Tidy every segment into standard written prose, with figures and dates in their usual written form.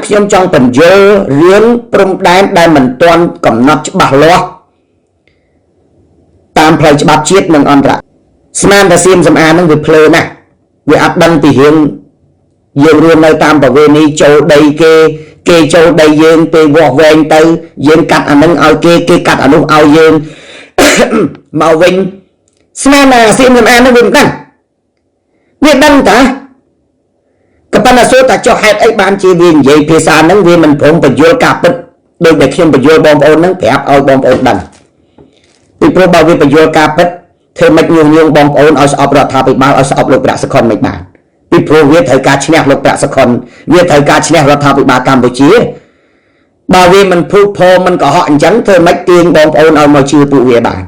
ខ្ញុំចង់បញ្យល់រឿងព្រំដែនដែលមិនទាន់កំណត់ច្បាស់លាស់តាមផ្លូវច្បាប់ជាតិនិងអន្តរស្មានតែសៀមសំអាននឹងវាភ្លើណាស់វាអត់ដឹងពីរឿងយើងរួមនៅតាមប្រវេណីចូលដីគេគេចូលដីយើងពេលវាស់វែងទៅយើងកាត់អានឹងឲ្យគេគេកាត់អានោះឲ្យយើងមកវិញស្មានតែសៀមសំអាននឹងវាមិនដឹងវាដឹងតាក៏ប៉ុន្តែសួរថាចុះហេតុអីបានជាវានិយាយភាសាហ្នឹងវាមិនព្រមបញ្យល់ការពិតដោយដែលខ្ញុំបញ្យល់បងប្អូនហ្នឹងប្រាប់ឲ្យបងប្អូនដឹងពីព្រោះបើវាបញ្យល់ការពិតធ្វើម៉េចញុះញង់បងប្អូនឲ្យស្អប់រដ្ឋាភិបាលឲ្យស្អប់លោកប្រាក់សុខុនមិនបានពីព្រោះវាត្រូវការឈ្នះលោកប្រាក់សុខុនវាត្រូវការឈ្នះរដ្ឋាភិបាលកម្ពុជាបើវាមិនភូតភរមិនកុហកអញ្ចឹងធ្វើម៉េចទាញបងប្អូនឲ្យមកជឿពួកវាបាន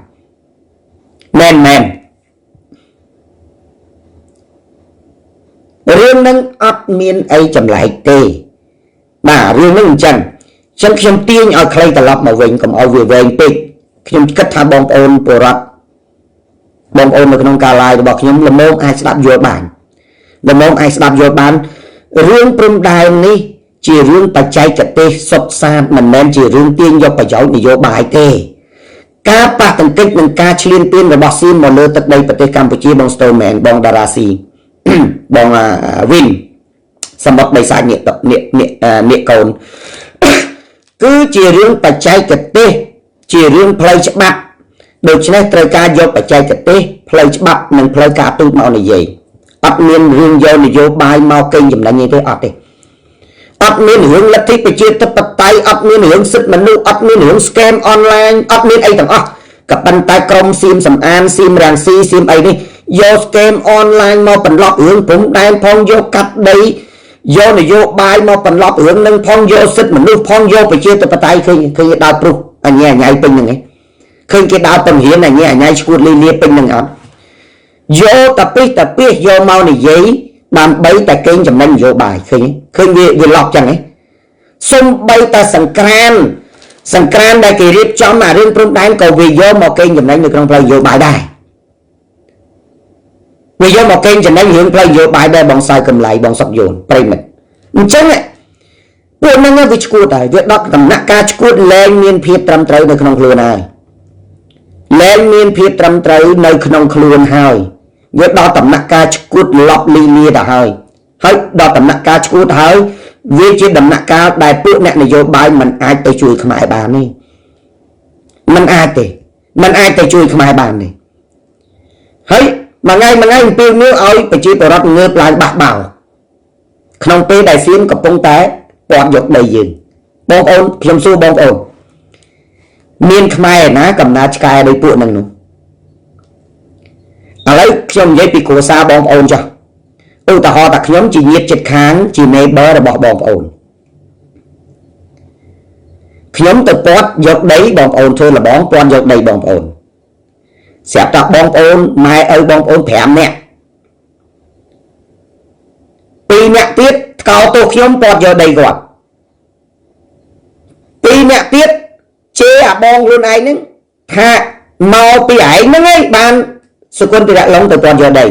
មែនមែនរឿងនឹងអត់មានអីចម្លែកទេបាទរឿងនឹងអញ្ចឹងខ្ញុំទាញឲ្យខ្លីត្រឡប់មកវិញកុំឲ្យវាវែងពេកខ្ញុំគិតថាបងប្អូនពលរដ្ឋបងប្អូននៅក្នុងការ live របស់ខ្ញុំល្មមអាចស្ដាប់យល់បានល្មមអាចស្ដាប់យល់បានរឿងព្រំដែននេះជារឿងបច្ចេកទេសសុទ្ធសាធមិនមែនជារឿងទាញយកប្រយោជន៍នយោបាយទេការប៉ះទង្គិចនិងការឈ្លានពានរបស់សៀមមកលើទឹកដីប្រទេសកម្ពុជាបងស្ទូមែនបងតារាស៊ីបងវិនសមុទ្របិសាចនាគនាគនាគកូនគឺជារឿងបច្ចេកទេសជារឿងផ្លូវច្បាប់ដូច្នេះត្រូវការយកបច្ចេកទេសផ្លូវច្បាប់និងផ្លូវការទូតមកនិយាយអត់មានរឿងយកនយោបាយមកកេងចំណេញទេអត់ទេអត់មានរឿងលទ្ធិប្រជាធិបតេយ្យអត់មានរឿងសិទ្ធិមនុស្សអត់មានរឿង scam online អត់មានអីទាំងអស់ក៏ប៉ុន្តែក្រុមសៀមសំអានសៀមរាំងស៊ីសៀមអីនេះយក scam online មកបន្លប់រឿងព្រំដែនផងយកកាត់ដីយកនយោបាយមកបន្លប់រឿងនឹងផងយកសិទ្ធិមនុស្សផងយកប្រជាធិបតេយ្យឃើញឃើញដើរព្រុសអញ្ញាអញ្ញៃពេញហ្នឹងឯងឃើញគេដើរបង្រៀនអញ្ញាអញ្ញៃឈួតលីលាពេញហ្នឹងអត់យកតាពីតាពីយកមកនិយាយដើម្បីតែកេងចំណេញនយោបាយឃើញឃើញវាឡប់ចឹងឯងសំបីតែសង្ក្រានសង្ក្រានដែលគេរៀបចំអារឿងព្រំដែនក៏វាយកមកកេងចំណេញនៅក្នុងផ្លូវនយោបាយដែរវាយកមកកេងចំណេញរឿងផ្លូវនយោបាយដែរបងសៅកំឡៃបងសុកយូនប្រិមិត្តអញ្ចឹងពួកហ្នឹងវាឈួតហើយវាដល់ដំណាក់ការឈួតលែងមានភាពត្រឹមត្រូវនៅក្នុងខ្លួនហើយលែងមានភាពត្រឹមត្រូវនៅក្នុងខ្លួនហើយវាដល់ដំណាក់កាលឈួតលប់លីលាទៅហើយហើយដល់ដំណាក់កាលឈួតហើយវាជាដំណាក់កាលដែលពួកអ្នកនយោបាយមិនអាចទៅជួយខ្មែរបានទេមិនអាចទេមិនអាចទៅជួយខ្មែរបានទេហើយមួយថ្ងៃមួយថ្ងៃអំពាវនាវឲ្យប្រជាពលរដ្ឋងើបឡើងបះបោក្នុងពេលដែលសៀមកំពុងតែពាត់យកដីយើងបងប្អូនខ្ញុំសួរបងប្អូនមានខ្មែរណាកំណើតឆ្កែដោយពួកនឹងនោះឥឡូវខ្ញុំនិយាយពីគ្រួសារបងប្អូនចុះឧទាហរណ៍ថាខ្ញុំជាញាតិចិត្តខាងជា neighbor របស់បងប្អូនខ្ញុំទៅពាត់យកដីបងប្អូនធ្វើលបងពាត់យកដីបងប្អូនស្រាប់តែបងប្អូនម៉ែឪបងប្អូន5នាក់2នាក់ទៀតថ្កោលទោសខ្ញុំពាត់យកដីគាត់2នាក់ទៀតជេរអាបងខ្លួនឯងហ្នឹងថាមកពីឯងហ្នឹងឯងបានសុគន្ធិរៈឡុងទៅពាត់យកដី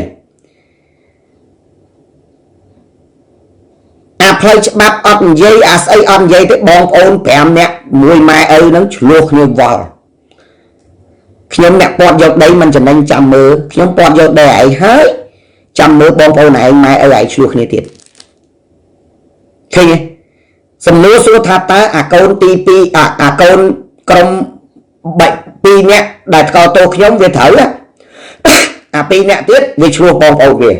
អាផ្លូវច្បាប់អត់និយាយអាស្អីអត់និយាយទេបងប្អូន5នាក់មួយម៉ែឪហ្នឹងឆ្លោះគ្នាវល់ខ្ញុំអ្នកពាត់យកដីមិនចំណេញចាំមើលខ្ញុំពាត់យកដីឯងហើយចាំមើលបងប្អូនឯងម៉ែឪឯងឆ្លោះគ្នាទៀតឃើញទេសំណួរសួរថាតើអាកូនទី2អាកូនក្រុម2នាក់ដែលថ្កោលទោសខ្ញុំវាត្រូវអា2នាក់ទៀតវាឆ្លោះបងប្អូនវា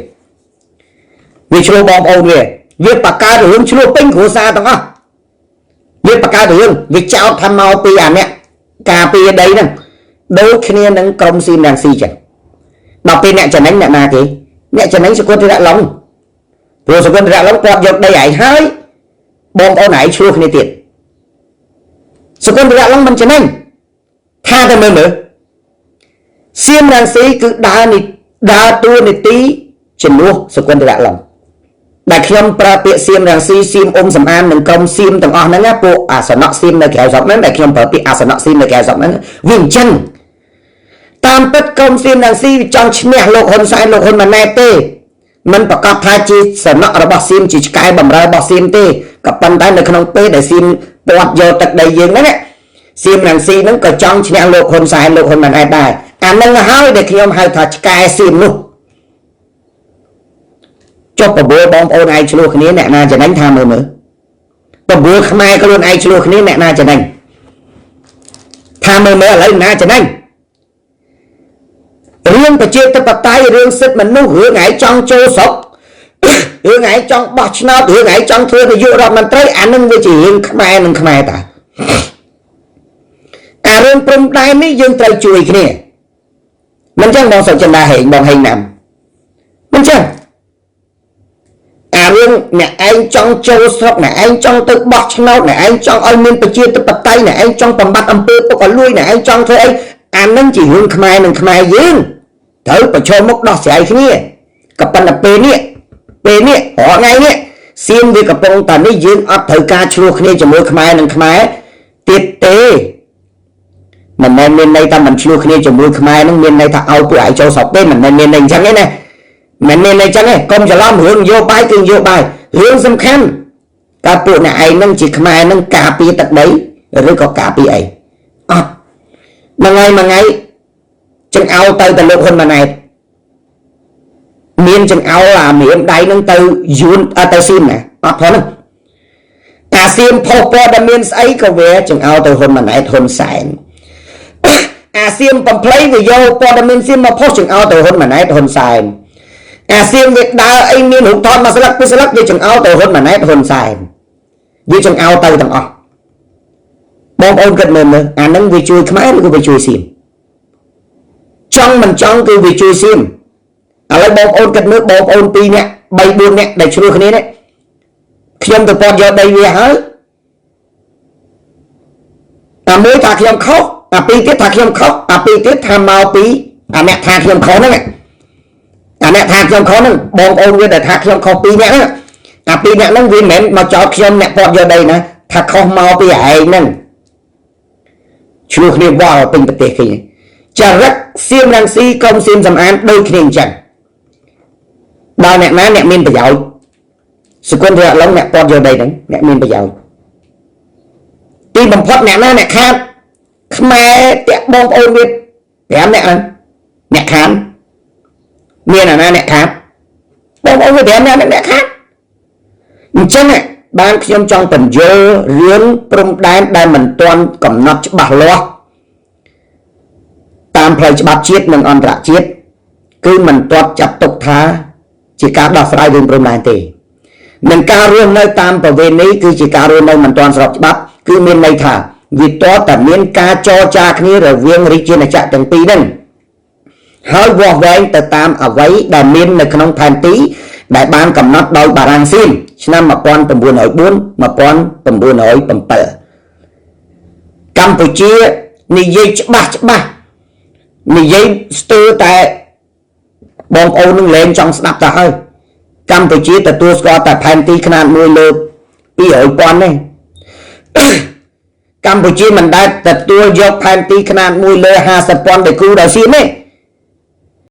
វាឆ្លោះបងប្អូនវាវាបង្កើតរឿងឆ្លោះពេញគ្រួសារទាំងអស់វាបង្កើតរឿងវាចោទថាមកពីអាអ្នកការពារដីហ្នឹងដូចគ្នានឹងក្រុមស៊ីមរាំងស៊ីចឹងដល់ពេលអ្នកចំណេញអ្នកណាគេអ្នកចំណេញសុគន្ធិរៈឡុងព្រោះសុគន្ធិរៈឡុងគាត់យកដីឯងហើយបងប្អូនឯងឆ្លោះគ្នាទៀតសុគន្ធិរៈឡុងមិនចំណេញថាតែមើលមើលសៀមរាំងស៊ីគឺដើរនេះដើរតួនាទីជំនួសសុគន្ធិរៈឡុងដែលខ្ញុំប្រើពាក្យសៀមរាំងស៊ីសៀមអ៊ុំសំអាននិងក្រុមសៀមទាំងអស់ហ្នឹងណាពួកអាសនៈសៀមនៅក្រៅស្រុកហ្នឹងដែលខ្ញុំប្រើពាក្យអាសនៈសៀមនៅក្រៅស្រុកហ្នឹងវាអញ្ចឹងតាមពិតក្រុមសៀមរាំងស៊ីវាចង់ឈ្នះលោកហ៊ុនសែនលោកហ៊ុនម៉ាណែតទេមិនប្រកាសថាជាសំណក់របស់សៀមជាឆ្កែបំរើរបស់សៀមទេ ក៏ប៉ុន្តែនៅក្នុងពេលដែលសៀមពាត់យកទឹកដីយើងហ្នឹងសៀមរង្ស៊ីហ្នឹងក៏ចង់ឈ្នះលោកហ៊ុនសែនលោកហ៊ុនម៉ាណែតដែរអានឹងហើយដែលខ្ញុំហៅថាឆ្កែសៀមនោះចុះបបួលបងប្អូនឯងឆ្លោះគ្នាអ្នកណាចំណេញថាមើលមើលបបួលខ្មែរខ្លួនឯងឆ្លោះគ្នាអ្នកណាចំណេញថាមើលមើលឥឡូវណាចំណេញរឿងប្រជាធិបតេយ្យរឿងសិទ្ធិមនុស្សរឿងឯងចង់ចូលស្រុករឿងឯងចង់បោះឆ្នោតរឿងឯងចង់ធ្វើនាយករដ្ឋមន្ត្រីអានឹងវាជារឿងខ្មែរនិងខ្មែរតាអារឿងព្រំដែននេះយើងត្រូវជួយគ្នាមិនចឹងបងសុចិន្តាហេងបងហេងណាំមិនចឹងអារឿងអ្នកឯងចង់ចូលស្រុកអ្នកឯងចង់ទៅបោះឆ្នោតអ្នកឯងចង់ឲ្យមានប្រជាធិបតេយ្យអ្នកឯងចង់បំបត្តិអំពើពុករលួយអ្នកឯងចង់ធ្វើអីអានឹងជារឿងខ្មែរនិងខ្មែរយើងត្រូវប្រឈមមុខដោះស្រាយគ្នាក៏ប៉ុន្តែពេលនេះរាល់ថ្ងៃនេះសៀមវាកំពុងតែនេះយើងអត់ត្រូវការឆ្លោះគ្នាជាមួយខ្មែរនិងខ្មែរទៀតទេមិនមែនមានន័យថាមិនឆ្លោះគ្នាជាមួយខ្មែរនឹងមានន័យថាឲ្យពួកឯងចូលស្រុកទេមិនមែនមានន័យអញ្ចឹងទេណាមិនមានន័យអញ្ចឹងទេកុំច្រឡំរឿងនយោបាយគឺនយោបាយរឿងសំខាន់តើពួកអ្នកឯងនឹងជាខ្មែរនឹងការពារទឹកដីឬក៏ការពារអីអត់មួយថ្ងៃចង្អោលទៅតែលោកហ៊ុនម៉ាណែតមានចង្អោលអាមៀមដៃនឹងទៅយួនទៅសៀមណាអត់ផងហ្នឹងអាសៀមផុសព័ត៌មានស្អីក៏វាចង្អោលទៅហ៊ុនម៉ាណែតហ៊ុនសែនអាសៀមបំភ្លៃវាយកព័ត៌មានសៀមមកផុសចង្អោលទៅហ៊ុនម៉ាណែតហ៊ុនសែនអាសៀមវាដើរអីមានរូបថតមួយស្លឹកពីរស្លឹកវាចង្អោលទៅហ៊ុនម៉ាណែតហ៊ុនសែនវាចង្អោលទៅទាំងអស់បងប្អូនគិតមើលមើលអានឹងវាជួយខ្មែរឬក៏វាជួយសៀមចង់មិនចង់គឺវាជួយសៀមឥឡូវបងប្អូនគិតមើលបងប្អូន2នាក់3 4នាក់ដែលឆ្លោះគ្នានេះខ្ញុំទៅពាត់យកដីវាហើយអាមួយថាខ្ញុំខុសអាពីរទៀតថាខ្ញុំខុសអាពីរទៀតថាមកពីអាអ្នកថាខ្ញុំខុសហ្នឹងអាអ្នកថាខ្ញុំខុសហ្នឹងបងប្អូនវាដែលថាខ្ញុំខុស2នាក់ហ្នឹងអាពីរនាក់ហ្នឹងវាមិនមែនមកចោទខ្ញុំអ្នកពាត់យកដីណាថាខុសមកពីឯងហ្នឹងឆ្លោះគ្នាវល់ពេញប្រទេសគេចរិតសៀមរង្ស៊ីកុំសៀមសំអានដូចគ្នាអញ្ចឹងដល់អ្នកណាអ្នកមានប្រយោជន៍សគុណរយៈឡុងអ្នកពាត់យកដីហ្នឹងអ្នកមានប្រយោជន៍ទីបំផុតអ្នកណាអ្នកខាតខ្មែរតាក់បងប្អូនវា5នាក់ហ្នឹងអ្នកខាតមានអាណាអ្នកខាតបងប្អូនវា5នាក់អ្នកខាតអញ្ចឹងបានខ្ញុំចង់បញ្យល់រឿងព្រំដែនដែលមិនទាន់កំណត់ច្បាស់លាស់តាមផ្លូវច្បាប់ជាតិនិងអន្តរជាតិគឺមិនទាត់ចាត់ទុកថាជាការដោះស្រាយរឿងព្រំដែនទេនឹងការរស់នៅតាមប្រវេណីគឺជាការរស់នៅមិនទាន់ស្របច្បាប់គឺមានន័យថាវាទាល់តែមានការចរចាគ្នារវាងរាជាណាចក្រទាំងពីរហ្នឹងហើយវាស់វែងទៅតាមអ្វីដែលមាននៅក្នុងផែនទីដែលបានកំណត់ដោយបារាំងសៀមឆ្នាំ1904 1907កម្ពុជានិយាយច្បាស់ច្បាស់និយាយស្ទើរតែបងប្អូននឹងលែងចង់ស្ដាប់ទៅហើយកម្ពុជាទទួលស្គាល់តែផែនទីខ្នាតមួយលើ200,000ទេកម្ពុជាមិនដែលទទួលយកផែនទីខ្នាតមួយលើ50,000ដែលគូដោយសៀមទេ